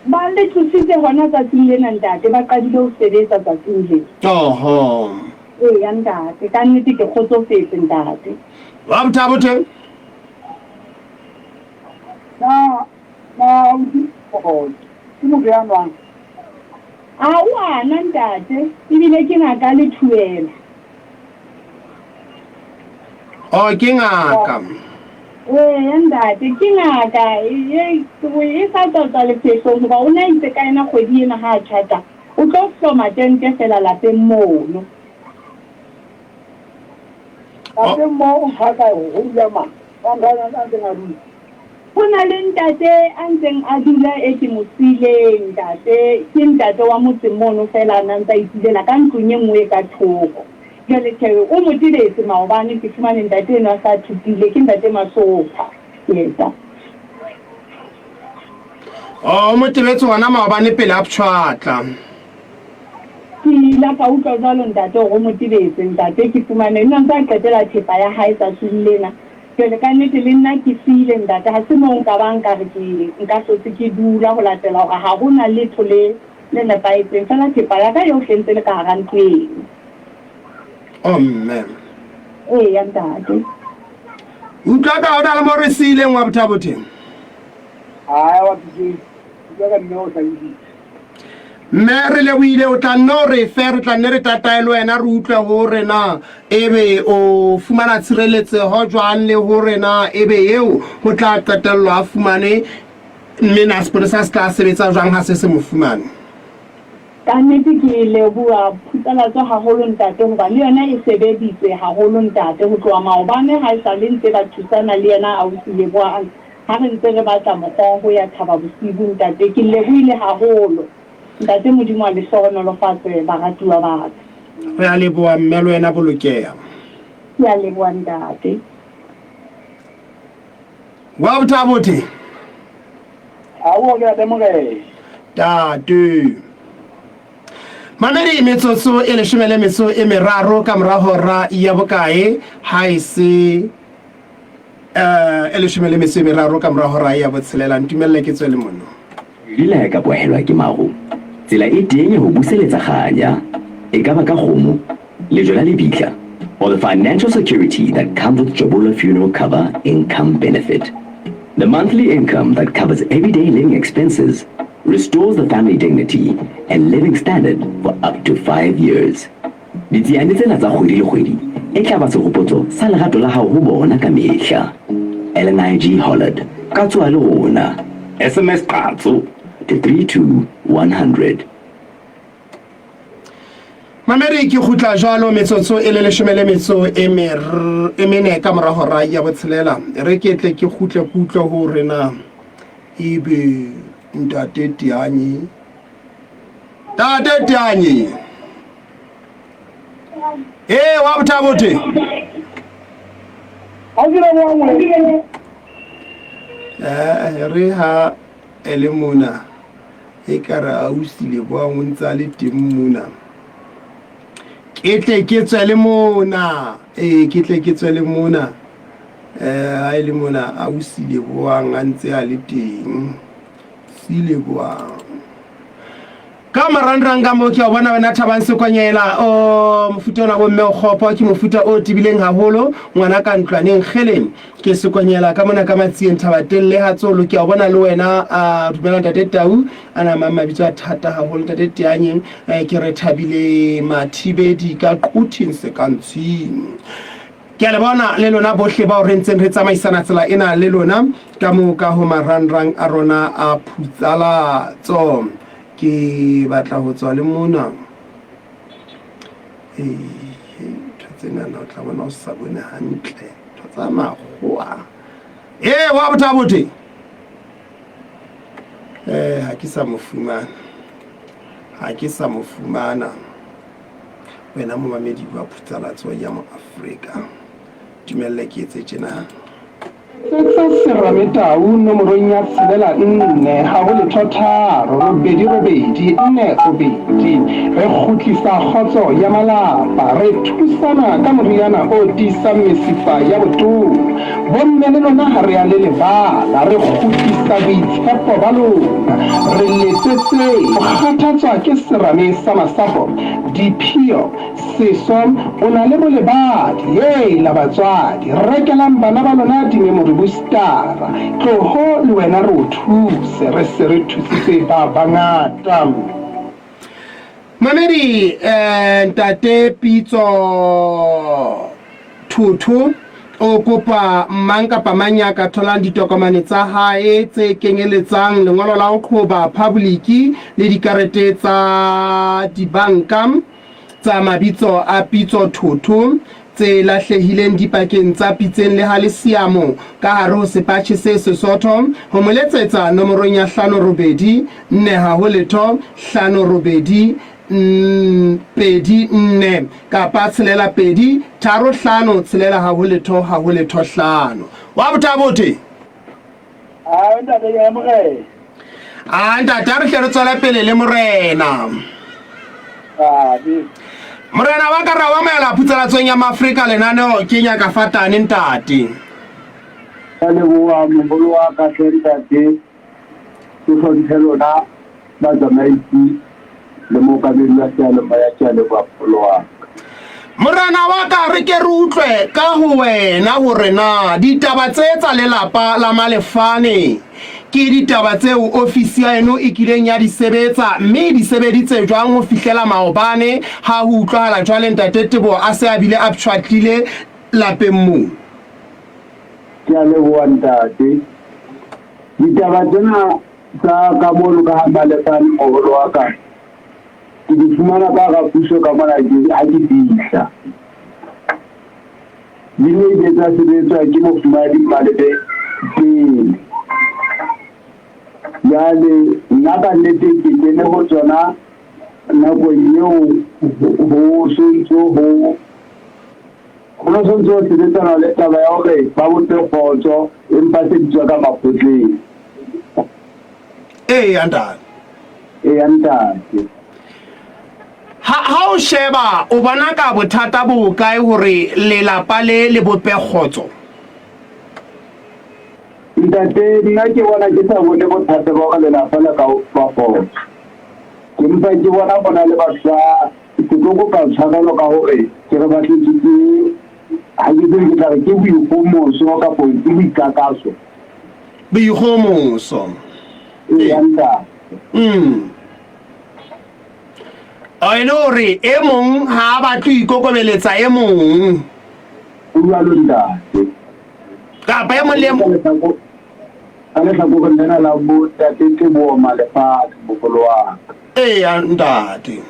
Ba le tlositse hona tsatsing lena ntate, ba qadile ho sebetsa tsatsing lena. Oho. Eya ntate, ka nnete ke kgotsofetse ntate. Wa bothabothe? Na na ausi ke motho ya nwang? A o a nwa ntate, ebile ke ngaka le thuela. Oh, ke ngaka. Eya ntate, ke ngaka e e sa tswa tswa lefehlong hoba o ne a itse ka yena kgwedi ena ha a tjhata o tlo hloma tente fela lapeng mono. Lapeng moo o tjhata ho dula mang? Ka ntho a ntseng a dula. Ho na le ntate a ntseng a dula e ke mo siileng ntate, ke ntate wa motseng mono feela a na ntse a itulela ka ntlong e nngwe e ka thoko. Jwale tjhe o mo tebetse maobane ke fumane ntate enwa a sa thutile, ke ntate Masopha yeta. Oh, o mo tebetse hona maobane pele a pshwatla. Ke ila ka utlwa jwalo ntate hore o mo tebetse ntate, ke fumane enwa ntse a qetela thepa ya hae tsatsing lena. Jwale ka nnete le nna ke siile ntate, ha se moo nka bang ka re ke nka hlotse ke dula ho latela hore ha ho na letho le le nepahetseng, feela thepa ya ka yohle e ntse e le ka hara ntlo eno. Oh mme. Eya ntate. Utlwa ka ho na le mo re siileng wa Bothabothe? Ae wa Piteng, utlwa ka mme o hlakisitse. Mme re lebohile, o tla nne o re fe, re tla nne re tatae le wena, re utlwe hore na ebe o fumana tshireletseho jwang le hore na ebe eo ho tla qetellwa a fumane, mme na sepolesa se tla sebetsa jwang ha se se mo fumane. Ka nnete ke leboha Phutsalatso haholo ntate hoba le yona e sebeditse haholo ntate ho tloha maobane ha esale ntse ba thusana le yena ausi Lebohang Ha re ntse re batla mokgwa wa ho ya Thaba Bosibu, Ntate, ke lebohile haholo. Ntate, Modimo a le hlohonolofatse, baratuwa ba ka. Re a leboha, mme, le wena bolokeha. Ke a leboha, Ntate. Wa bothabothe. Aowa, ke rata Morena. Tate. Mamedi, metsotso e leshome le metso e meraro ka mora hora ya bokae ha e se Eh, e leshome le metso e meraro ka mora hora ya botshelela. Ntumelle ke tswe le mono. Lila e ka kwahelwa ke maru. Tsela e teng ya ho buseletsa kganya, e ka ba ka kgomo, lejwe la lebitla, or the financial security that comes with Jobolo Funeral Cover Income Benefit. The monthly income that covers everyday living expenses restores the family dignity and living standard for up to five years. Ditsiane tsena tsa kgwedi le kgwedi e tla ba sehopotso sa lerato la hao ho bona ka mehla. LNIG Hollard, ka tsoha le rona. SMS Qatso to 32100. Mamedi ke kgutla jwalo metsotso e le leshome le metso e e mene ka mora hora ya botshelela. Re ke tle ke kgutle ke utlwe hore na ebe ntate Tianyi Tate Tianyi. Ee, wa bothabothe. Eh, re ha e le mona e ka re ausi Leboang o ntse a le teng mona. Ke tle ke tswe le mona. Ee, ke tle ke tswe le mona. Eh, ha e le mona ausi Leboang a ntse a le teng. Si Leboang. Ka marangrang ka mo ke a bona wena Thabang Sekonyela o mofuta ona bomme o kgopo ke mofuta o tebileng haholo ngwana ka ntlwaneng kgele ke Sekonyela ka mona ka Matsieng Thabatelle ha tsolo ke a bona le wena a dumela ntate Tau a na mang mabitso a thata haholo ntate Teanyeng eh, ke re thabile Mathibedi ka Quthing Sekantshing Ke a le bona le lona bohle bao re ntseng re tsamaisana tsela ena le lona ka moo ka ho marangrang a rona a phutsalatso. Ke batla ho tswa le mona. Ee, ntho tsenana o tla bona o sa bone hantle. Ntho tsa makgowa. Ee, wa bothabothe. Eh, ha ke sa mo fumana. Ha ke sa mo fumana. Wena momamedi wa phutsalatso ya Moafrika, dumelle ke etse tjena. Letsetsa Serame Tau nomorong ya tshelela nne ha ho letho tharo robedi robedi nne robedi. Re kgutlisa kgotso ya malapa, re thusana ka moriana o tiisang mesifa ya botona. Bomme le lona ha re a le lebala, re kgutlisa boitshepo ba lona. Re letsetseng. O kgathatswa ke serame sa masapo, diphio, Seso, o na le bolebadi, Heila batswadi, rekelang bana ba lona di-memory boostara. Tloho le wena re o thuse, re se re thusitse ba bangata. Mamedi, eh, Ntate Pitso Thotho o kopa mang kapa mang ya ka tholang ditokomane tsa hae tse kenyeletsang lengolo la ho qhoba phaboliki le dikarete tsa dibanka tsa mabitso a Pitso Thotho tse lahlehileng dipakeng tsa Pitseng le Halesiamo ka hare ho sepatjhe se Sesotho ho mo letsetsa nomorong ya hlano robedi nne ha ho letho hlano robedi pedi nne kapa tshelela pedi tharo hlano tshelela ha ho letho ha ho letho hlano. Wa bothabothe. A ntate ke morena. A ntate a re hle re tswele pele le morena. Abe. Morena wa ka ra wa moela phutselatsong ya Mafrika lenaneo ke nyaka fatane ntate. Ka leboha moholo wa ka hle ntate. Ke hlomphe lona batsamaisi le mookamedi wa seyalemoya. Ke a leboha moholo wa ka. Morena wa ka, re ke re utlwe ka ho wena hore na ditaba tse tsa lelapa la Malefane ke ditaba tseo ofisi ya eno e kileng ya di sebetsa mme e di sebeditse jwang ho fihlela maobane ha ho utlwahala jwale Ntate Teboho a se a bile a pshwatlile lapeng moo. Ke a leboha ntate. Ditaba tsena tsa ka mono ka ha Malefane moholo wa ka ke di fumana ka hara puso ka mona ke ha ke fihla. Di ne ile tsa sebetswa ke mofumahadi Mmalebe pele. Jwale nna ka nnete ke kene ho tsona nakong eo ho sontso ho Ho ne ho ntse ho sebetsanwa le taba ya hore ba bope kgotso empa se di tswa ka makgotleng. Eya ntate. Eya ntate. Ha ha o sheba o bona ka bothata bo bokae hore lelapa le le bope kgotso? Ntate nna ke bona ke sa bone bothata ba hore lelapa le ka bopa kgotso. Ke mpa ke bona ho na le batho ba Ke tlo kopa tshwarelo ka hore ke re batletswe ke, ha ke tsebe ke tla re ke boikgomoso kapo ke boikakaso. Boikgomoso. Eya ntate. Mm. O e le hore e mong ha a batle ho ikokobeletsa e mong. Ho jwalo ntate. Kapa e mong le e mong. Ka lehlakoreng lena la bo ntate Teboho Malefatshe moholo wa ka. Eya ntate.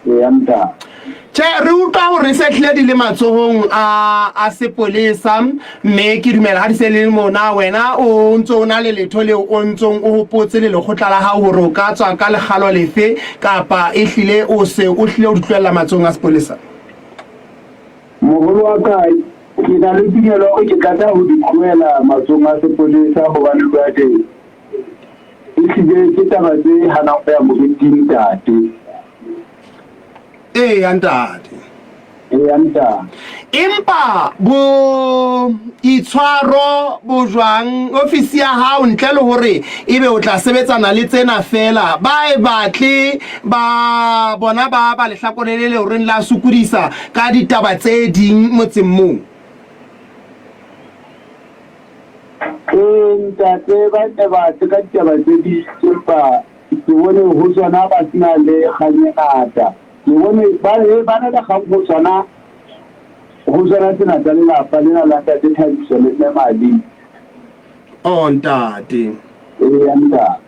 Eya ntate. Tjhe, re utlwa hore se hlile di le matsohong a a sepolesa mme ke dumela ha di se le mona wena o ntso o na le letho leo o ntsong o hopotse le lekgotla la hao hore o ka tswa ka lekgalo lefe kapa e hlile o se o hlile o di tlohella matsohong a sepolesa. Moholo wa ka, ke na le tumelo ya hore ke tlameha ho di tlohela matsohong a sepolesa hobane jwale ehlile ke taba tse hanang ho ya moriting ntate. Eya ntate. Eya ntate. Empa boitshwaro bo jwang ofisi ya hao ntle le hore ebe o tla sebetsana le tsena feela ba e batle ba bona ba ba lehlakore le le horeng la sokodisa ka ditaba tse ding motseng moo? Ee ntate, ba ne batle ka ditaba tse ding empa ke bone ho tsona ba sena le kgang e ngata. Ke bone ba ba na le kgang ho tsona ho tsona tsena tsa lelapa lena la ntate Thabiso le mme Mali. Oh ntate. Eya ntate.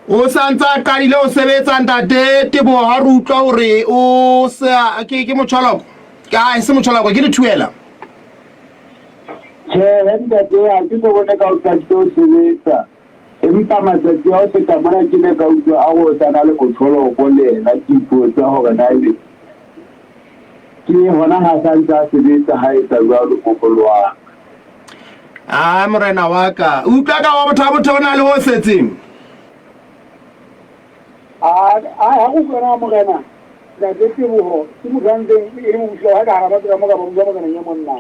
O sa ntse a qadile ho sebetsa ntate Teboho ha re utlwa hore o se ke ke motjholoko. Ke ha e se motjholoko ke dithuela. Tjhe ntate ha ke so bone ka o qadile ho sebetsa. Empa matsatsi a ho feta mona ke ne ka utlwa a re o sa na le motjholoko le yena ke ipotsa hore na ebe ke hona ha sa ntse a sebetsa ha etsa jwalo moholo wa ka. A morena wa ka, utlwa ka wa botho botho o na le ho setseng. A a ha go utlwa morena, Ntate Teboho ke motho a ntseng e le mobusi wa ka hara batho ka moka ba bua moreneng e monna.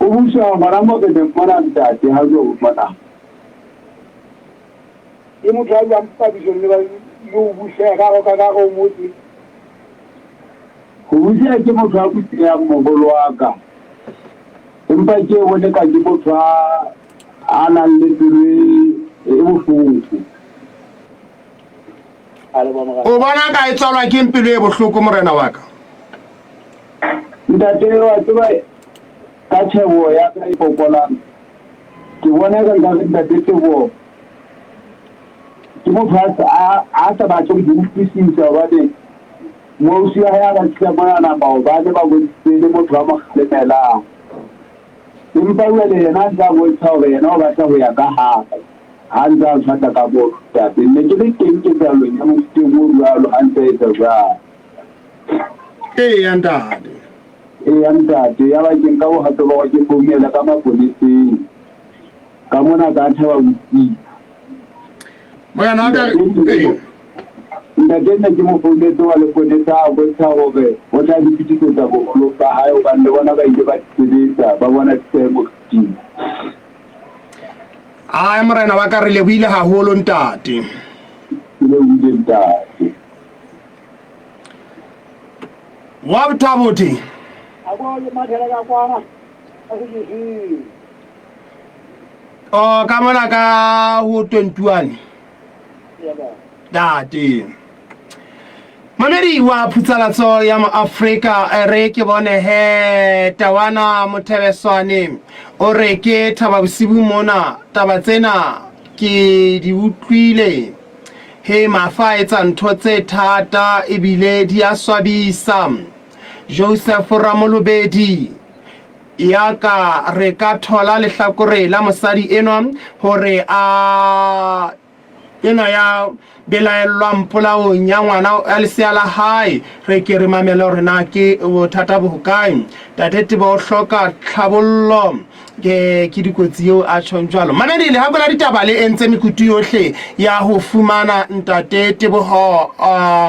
O busa hona moreneng mona ntate ha jo mona. Ke motho a buang papisong le ba le ho buseha ka hare ka hare ho motse. Ho buseha ke motho a busehang moholo wa ka. Empa ke bone ka ke motho a a nang le pelo e bohloko. O bona ka e tswalwa ke pelo e bohloko morena wa ka. Ntate wa tseba ka tjhebo ya ka e fokolang ke bona ka nkare ntate Teboho ke motho a sa batle ho utlwisisa hobane moausi wa hae a ba tlisa monana maobane ba bontshitse le motho a mo kgalemelang. Empa jwale yena a ntse a bontsha hore yena o batla ho ya ka hae ha ntse a tshwatla ka mono ntate. Ne ke le teng ketsahalong ya mofuteng o jwalo ha ntse a etsa jwalo. Eya ntate. Eya ntate, yaba ke nka bohato ba hore ke founele ka mapoleseng ka mona ka Thaba Bosiu. Morena wa ka, ee. Ntate nne ke mo founetse wa leponesa a bontsha hore o tla di fetisetsa boholong ba hae hobane le bona ba ile ba di sebetsa ba bona di sa ye moriting. Ae morena wa ka re lebohile haholo ntate. Ke lebohile ntate. Wa bothabothe. A bo le mathela ka kwana. A se ke se. O ka mona ka ho 21. Ntate. Mamedi wa phutsalatso ya Moafrika e re ke bone he Tawana Mothebeswane o re ke thaba bosibu mona taba tsena ke di utlwile he mafa a etsa ntho tse thata ebile di a swabisa. Joseph Ramolobedi ya ka re ka thola lehlakore la mosadi enwa hore a enwa ya belaellwang polaong ya ngwana ya lesea la hae re ke re mamele hore na ke bothata bo hokae. Tate Tebo o hloka tlhabollo ke ke dikotsi eo a tjhong jwalo. Mamedi le hakola ditaba le entse mekutu yohle ya ho fumana ntate Teboho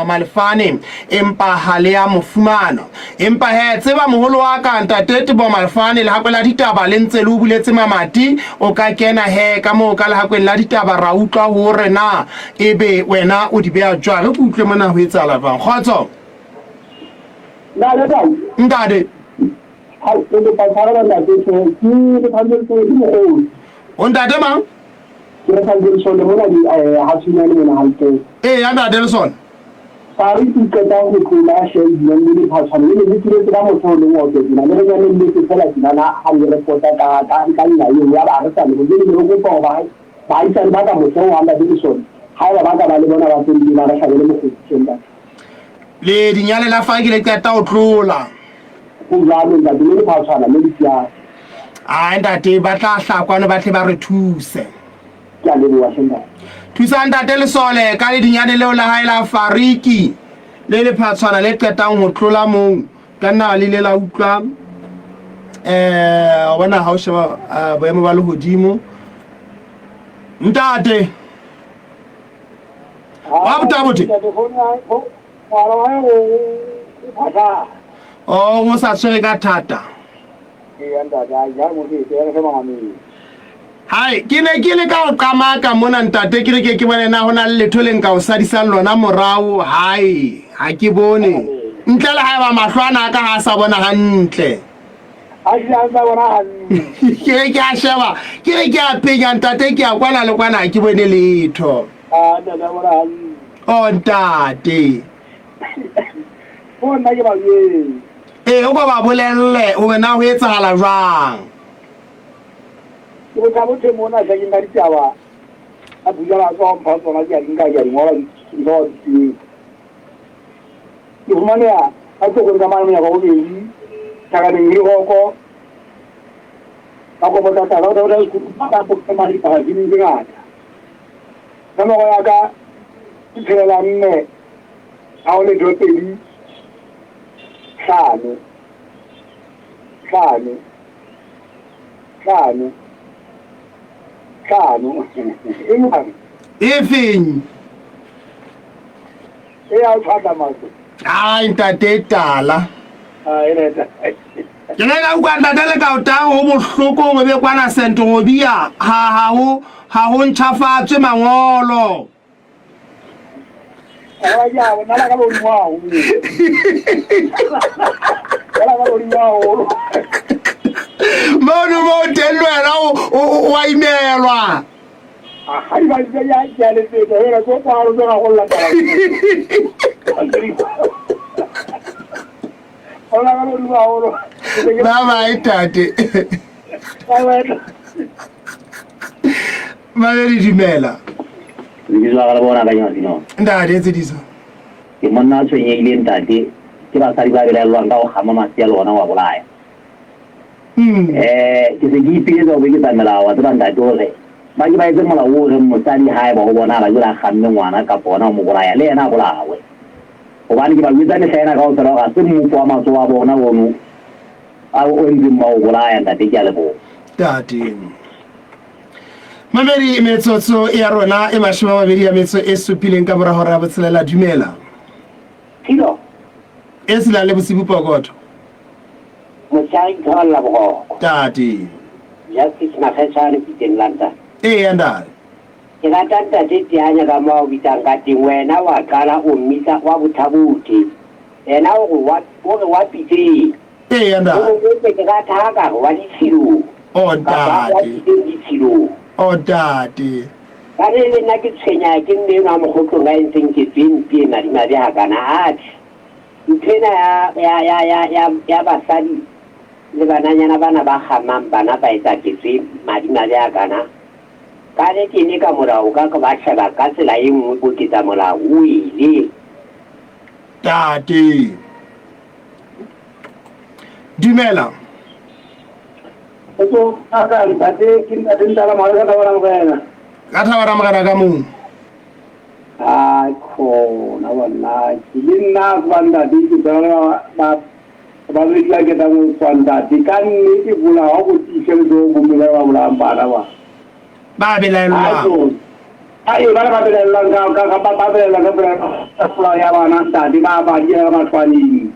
Malefane empa ha le ya mo fumana. Empa he tseba moholo wa ka ntate Teboho Malefane lehakwe la ditaba le ntse le o buletse mamati o ka kena he ka moo ka lehakweng la ditaba ra utlwa hore na ebe wena o di beha jwang. Re ke utlwe mona ho etsahala jwang. Kgotso. Ntate Tau. Ntate. Hao, ke kopa tshwarelo ntate hle. Ke Lefantse Lesole, ke mokgotsi. O ntate mang? Ke Lefantse Lesole mona di eh Hasunyane mona Gauteng. Ee, ya ntate Lesole. Fari ke qeta ho tlola hle ebile le lephatshwana le ne le tliletse ka motho o leng oto tjena le re nyamelletse fela tjena na ha le repota ka ka ka nna eo ya ba re sa le jwale ne re kopa hore baahisane ba ka mose ho ntate Lesole haeba ba ka ba le bona ba tsentse ba re hlabele mokgosi hle ntate. Le dinyane la fa ke le qeta ho tlola. Ho jwalo ntate le lephatshwana le le siame. Ai ntate ba tla hla kwano ba tle ba re thuse. Ke a leboha hle ntate. Thusa ntate Lesole ka ledinyane leo la hae la fariki le lephatshwana le qetang ho tlola moo. Ka nna le ile la utlwa eh wa bona ha o sheba eh, boemo ba lehodimo. Ntate wa botabote o o sa tshwere ka thata. Hai, ke ne ke le ka go qamaka mona ntate ke re ke ke bone na ho na le letho le nka o sadisang lona morao. Hai, ha ke bone. Ntle le haeba mahlo ana a ka ha a sa bona hantle. Ke re ke a sheba, ke re ke a penya ntate ke a kwana le kwana ha ke bone letho. Oh ntate. Ee, o ko ba bolelle hore na ho etsahala jwang. Ke bothabothe mona hle ke nka ditaba a bula ba tswa mpha tsona ke a di nka ke a di ngola di ngola di ke fumaneha ka tlokong ka mane monyaka bobedi thakaneng le roko ka kopo tsa tsa ka tsa sekhutu ka kopo mane dipagafineng tse ngata nomoro ya ka ke tshelela nne ga o letho 25. Hlano. Hlano. Hlano. E jwang? E feng? E ya o tshwatla matlo. Ai ntate e tala. Ah, e reta. Ke ne ka utlwa ntate le ka otang ho bohloko hore be kwana St. Robia ha ha ho ha ho ntjhafatswe mangolo. Mono mo teng le wena o a imelwa. Bye bye tate. Mamedi dumela. Lebitso la ka le bona ka nyatsi Ntate tsedisa. Ke monna a tshwenyehile ntate ke basadi ba belaellwang ka ho kgama masea le ona wa bolaya. Ke se ke ipiletsa ho beketsa melao wa tseba ntate hore ba ke ba etse molao o reng mosadi haeba ho bonahala jwale a kgamme ngwana kapa hona ho mo bolaya le yena a bolawe. Hobane ke ba jwetsa mehla ena kaofela hore ha se mmupo wa matsoho a bona ono a o entseng ba o bolaya ntate ke a leboha. Ntate. Mamedi metsotso ya rona e 20 ya metso e supileng ka mora hora ya botshelela dumela. Tshilo. E sela le bosibu pokotho. Motshehare ke tholla boroko. Tate. Justice Makgeshane Piteng la ntate. Eya ntate. Ke rata ntate Teanya ka moo a o bitsang ka teng wena wa qala o mmitsa wa bothabothe. Yena o re wa o re wa Pitseng. Eya ntate. O mo botse ke rata ha ka re wa ditshilong. Oh Kapa wa ntate. Pitseng ditshilong. Oh ntate. Ka re le nna ke tshwenya ke mme enwa mokgotlong a entseng ketso e mpe e madimabe hakana. Atjhe. Ntho ena ya ya ya ya ya ya basadi le bananyana bana ba kgamang bana ba etsa ketso e madimabe hakana. Ka re ke ne ka molao ka ka ba sheba ka tsela e nngwe boketsa molao o ile. Tate. Dumela. Potso aka ntate ke ntate Ntala Mohale ka Thabana Morena. Ka Thabana Morena ka mong. A khona wallahi le nna ba ntate ke tsana ba ba ba ba ke tang go ntate ka nnete bola wa go tiise le go bomme ba ba bana ba. Ba belaellwang. A e ba ba belaellwang ka ka ba ba belaellwang ka polao ya bana ntate ba ba di ya matlwaneng.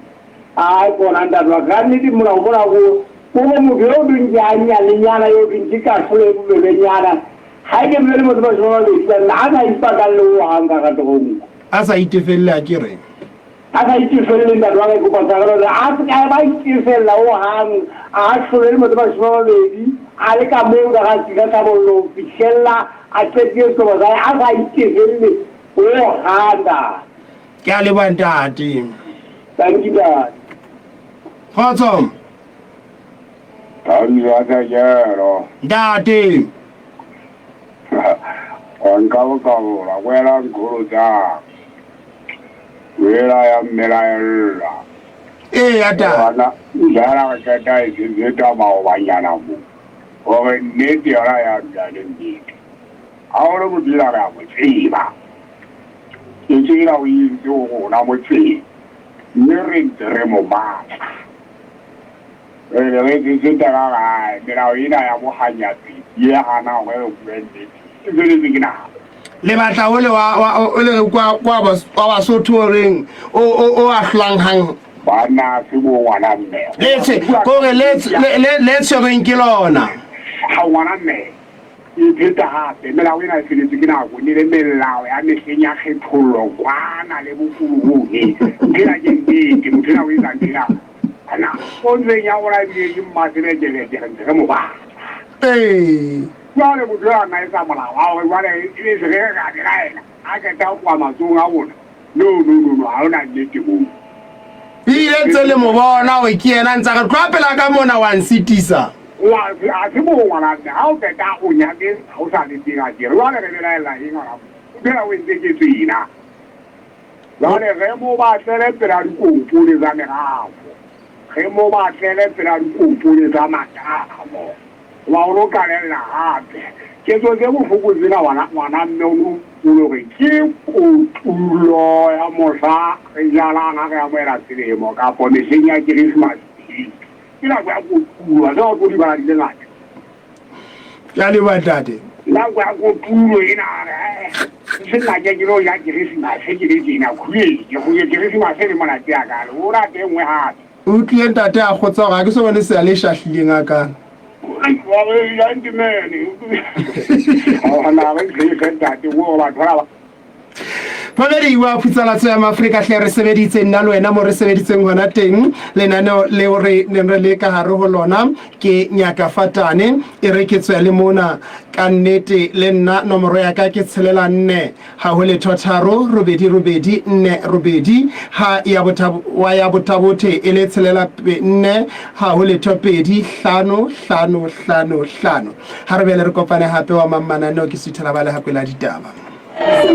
A kona ntate wa ka nnete molao mola go go motho yo ding ke a nyanenyana yo ding ke kahlolo e bobebenyana ha ke bile le motho ba shoma babedi banna a sa ipakalle o hang ka ga toronko. A sa itefelle a ke re. A sa itefelle ntate wa ka ke kopa tshwarelo hore a se ka ba itefella ho hang a hlole le motho ba shoma babedi a le ka moo ka ga sika tlhabollo ho fihlella a qetile sekobo sa hae a sa itefelle ho hang ntate. Ke a leboha ntate. Thank you ntate. Kgotso. Thabisa Ntate. Wa nka bokabola kwela nkgolo tsa wela ya mmelaella. Eya ta. Bana jala re qeta e setseta maobanyana mo. Hore nnete yona ya dula le nnete. Ha o le motho ela re a mo tseba. Ke tsela o itse ho rona motseng. Mme re ntse re mo batla. Re ne re tsetseta ka gae melao ena ya bohanyatsi e hana hore re bue nnete. E feletse ke nako. Le batla o le wa wa o le kwa kwa wa Basotho o reng o o o a hlolang hang. Banna se bo ngwana mme. Le tshwe kore le le le tshwerweng ke lona. Ha ngwana mme. E pheta hape melao ena e feletse ke nako ne le melao ya mehleng ya kgethollo kwana le bokolone. Ntho ena ke nnete motho ena o etsa ntho ena. Ana o ntseng ya rona ebile ke mmaselekele re ntse re mo batla. Ee. Jwale motho eo a nna etsa molao wa hore jwale ebe se re ra belaela a qeta ho tloha matsohong a rona. No no no no ha hona nnete moo. Ebile ntse le mo bona hore ke yena ntsa re tloha pela ka mona wa nsitisa. Wa a se mo ngwana mme ha o qeta o nyame ha o sa le teng a kere jwale re belaela eng hona moo. O phela o entse ketso ena. Jwale re mo batlele pela dikompone tsa merafo. Re mo batlele pela dikompone tsa matamo. Hoba o lo qalella hape. Ketso tse bohloko tsena ngwana ngwana mme o no hopole hore ke kotulo ya mohla re jalang ha re amohela selemo kapo mehleng ya Christmas. Ke nako ya kotulo, wa tseba o tlo di bala di le ngata. Ke a leboha ntate. Nako ya kotulo ena, eh, se nna ke ke lo ja Keresemase ke le tjena, khuele, ke go Keresemase le monate ya kalo, o rate e nngwe hape. O utlwile ntate a kgotsa gore ga ke so bone seale shahlileng a kana. Wa re ja ntimene. Ona re tlhe ntate, o batho ba Mamedi wa Phutsalatso ya Maafrika hle re sebeditse nna le wena mo re sebeditseng hona teng. Lenaneo leo re neng re le ka hare ho lona ke Nyaka Fatane. E re ke tswe le mona ka nnete le nna nomoro ya ka ke tshelela nne ha ho letho tharo robedi robedi nne robedi ha ya bothabo wa ya bothabothe e le tshelela nne ha ho letho pedi hlano hlano hlano hlano. Ha re bele re kopane hape wa mang mananeo ke suthela ba lehakoe la ditaba.